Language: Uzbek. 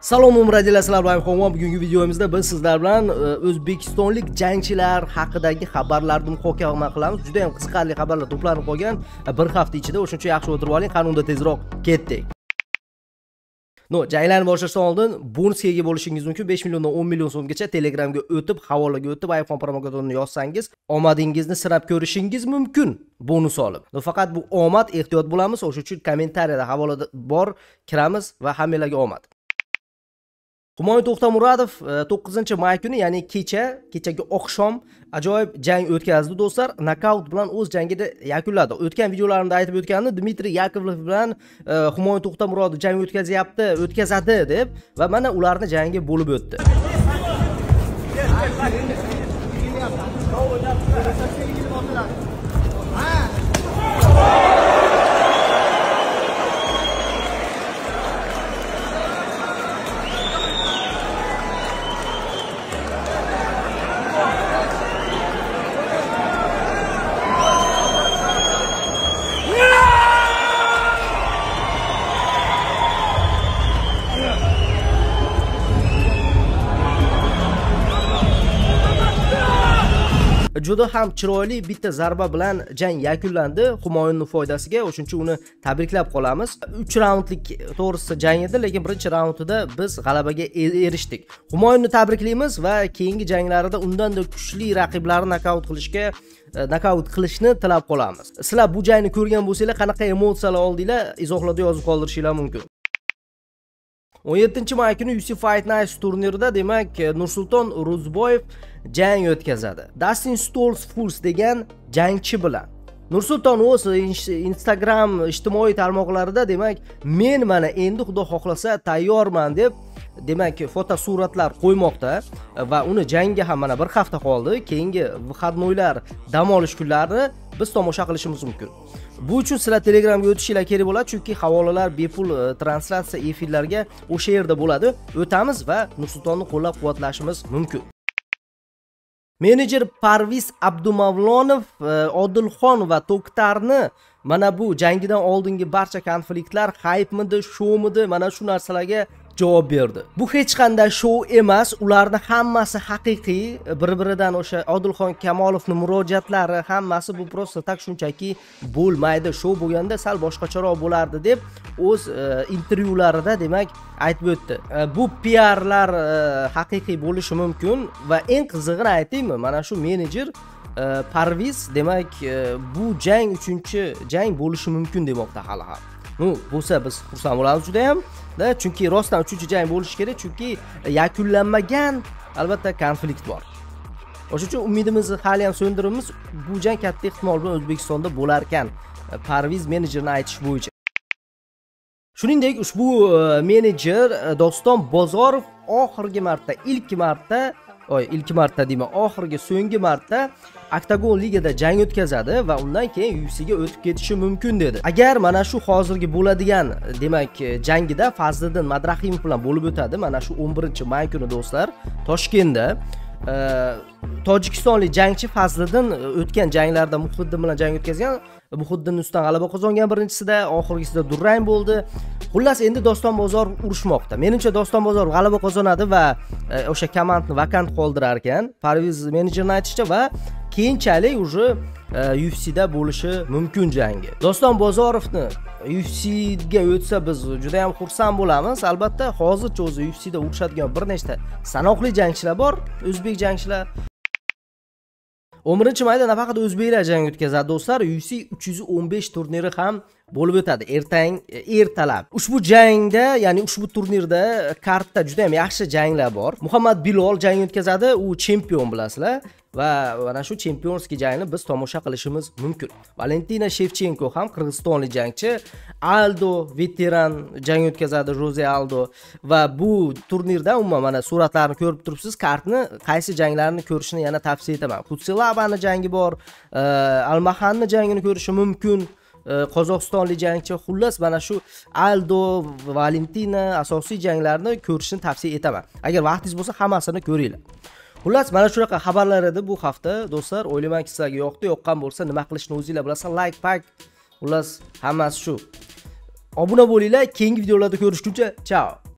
Salom umradilar, sizlar bilan Xonvon. Bugungi videomizda biz sizlar bilan o'zbekistonlik jangchilar haqidagi xabarlarni muhokama qilamiz. Juda ham qiziqarli xabarlar to'planib qolgan bir hafta ichida, o'shuning uchun yaxshi o'tirib oling, qani unda tezroq ketdik. No, janglarni boshlashdan oldin bonusga ega bo'lishingiz mumkin. 5 milliondan 10 million so'mgacha Telegramga o'tib, havolaga o'tib, iPhone promokodini yozsangiz, omadingizni sinab ko'rishingiz mumkin bonus olib. No, faqat bu omad, ehtiyot bo'lamiz. O'sha uchun kommentariyada havolada bor, kiramiz va hammanglarga omad. Humoyun To'xtamuradov 9-may kuni, ya'ni kechagi oqshom ajoyib jang o'tkazdi do'stlar. Nokaut bilan o'z jangini yakunladi. O'tgan videolarimda aytib o'tgandim, Dmitriy Yakovlev bilan Humoyun To'xtamuradov jang o'tkazadi deb va mana ularning jangi bo'lib o'tdi. Juda ham chiroyli bitta zarba bilan jang yakunlandi Humoyunning foydasiga. O'shuning uchun uni tabriklab qolamiz. 3 raundlik to'g'risi jang edi, lekin birinchi raundida biz g'alabaga erishdik. Humoyunni tabriklaymiz va keyingi janglarida undan-da kuchli raqiblarni nokaut qilishni tilab qolamiz. Sizlar bu jangni ko'rgan bo'lsanglar, qanaqa emotsiyalar oldinglar, izohlarda yozib qoldirishinglar mumkin. 17-may kuni UFC Fight Nights turnirida, demak, Nursulton Ro'ziboyev jang o'tkazadi. Dustin Stoltzfus degan jangchi bilan. Nursulton o'z Instagram ijtimoiy tarmoqlarida, demak, men mana endi Xudo xohlasa tayyorman deb, demak, fotosuratlar qo'ymoqda va uni jangga ham mana bir hafta qoldi. Keyingi выходноylar, dam olish kunlarini biz tomosha qilishimiz mumkin. Bu uchun sizlar Telegramga o'tishinglar kerak bo'ladi, chunki havolalar bepul translyatsiya efirlarga o'sha yerda bo'ladi. O'tamiz va Nursultonni qo'llab-quvvatlashimiz mumkin. Menejer Parviz Abdumavlonov Odilxon va To'ktarni mana bu jangidan oldingi barcha konfliktlar haypmidi, showmidi, mana shu narsalarga javob berdi. Bu hech qanday shou emas, ularning hammasi haqiqiy, bir-biridan o'sha Odilxon Kamolovning murojaatlari hammasi bu prosta tak shunchaki bo'lmaydi. Shou bo'lganda sal boshqacharoq bo'lardi deb o'z intervyularida, demak, aytib o'tdi. Bu PR-lar haqiqiy bo'lishi mumkin va eng qizig'ini aytaymi, mana shu menejer Parviz, demak, bu jang 3-jang bo'lishi mumkin demoqda hali ham. Nu, bo'lsa biz xursand bo'lamiz juda ham, da, chunki rostdan 3-jang bo'lishi kerak, chunki yakunlanmagan albatta konflikt bor. O'sha uchun umidimizni hali ham so'ndiramiz. Bu jang katta ehtimol bilan O'zbekistonda bo'lar ekan, Parviz menejerning aytishi bo'yicha. Shuningdek, ushbu menejer Doston Bozorov oxirgi marta, ilk marta, ilk marta deyman, oxirgi so'nggi marta Oktagon ligada jang o'tkazadi va undan keyin UFC ga o'tib ketishi mumkin dedi. Agar mana shu hozirgi bo'ladigan, demak, jangida Fazliddin Madrahimov bilan bo'lib o'tadi, mana shu 11-may kuni do'stlar, Toshkentda. Tojikistonlik jangchi Fazliddin o'tgan janglarda Muhiddin bilan jang o'tkazgan, Muhiddin ustidan g'alaba qozongan birinchisida, oxirgisida durang bo'ldi. Xullas, endi Doston Bozorov urushmoqda. Menimcha Doston Bozorov g'alaba qozonadi va o'sha komandni vakant qoldirar ekan, Parviz menejerning aytishicha, va keyinchalik уже UFC da bo'lishi mumkin jangi. Doston Bozorovni UFC ga o'tsa biz juda ham xursand bo'lamiz. Albatta, hozircha o'zi UFC da urushadigan bir nechta sanoqli jangchilar bor, o'zbek jangchilar. 11-mayda nafaqat o'zbeklar jang o'tkazadi do'stlar, UFC 315 turniri ham bo'lib o'tadi ertalab. Ushbu jangda, ya'ni ushbu turnirda kartda juda ham yaxshi janglar bor. Muhammad Bilol jang o'tkazadi, u chempion bilasizlar va mana shu chempionskiy jangni biz tomosha qilishimiz mumkin. Valentina Shevchenko ham qirg'izistonlik jangchi, Aldo veteran jang o'tkazadi, Jose Aldo, va bu turnirda umuman mana suratlarni ko'rib turibsiz, kartni qaysi janglarni ko'rishni yana tavsiya etaman. Kutsilabani jangi bor, Almaxanning jangini ko'rishi mumkin. Qozog'istonlik jangchi. Xullas, mana shu Aldo, Valentina asosiy janglarni ko'rishni tavsiya etaman. Agar vaqtingiz bo'lsa hammasini ko'ringlar. Xullas, mana shunaqa xabarlar edi bu hafta do'stlar. O'ylaymanki sizlarga yoqdi. Yoqqan bo'lsa nima qilishni o'zingizlar bilasizlar. Like, pak, xullas hammasi shu. Obuna bo'linglar. Keyingi videolarda ko'rishguncha, chao.